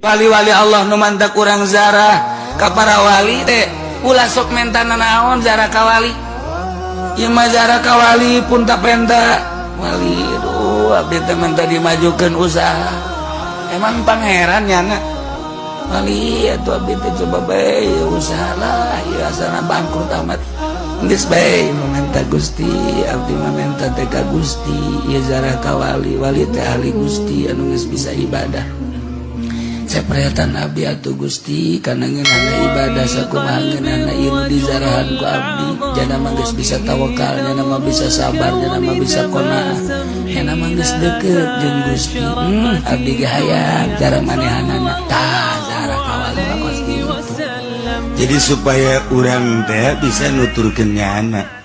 Wali-wali Allah nu mantak kurang zarah ka para wali teh, ulah sok menta naon zarah ka wali. Ieu mah zarah ka wali pun tak penta. Wali, aduh, abdi teh menta dimajukeun usaha. Emang pangeran nyana? Wali atuh, abdi teh coba bae usaha lah, ieu asalna bangkrut amat. Geus bae menta Gusti, abdi mah menta teh ka Gusti, ieu zarah ka wali, wali teh ahli Gusti anu geus bisa ibadah. Sepretan abdi atuh Gusti, kana ngeunahna ibadah, sakumaha ngeunahna ieu nu dizarahan ku abdi. Jana mah geus bisa tawakal, jana mah bisa sabar, jana mah bisa qanaah, jana mah geus deukeut jeung Gusti. Abdi ge hayang cara manehanana. Tah, zarah ka wali mah kos kitu. Jadi supaya urang teh bisa nuturkeun nyana.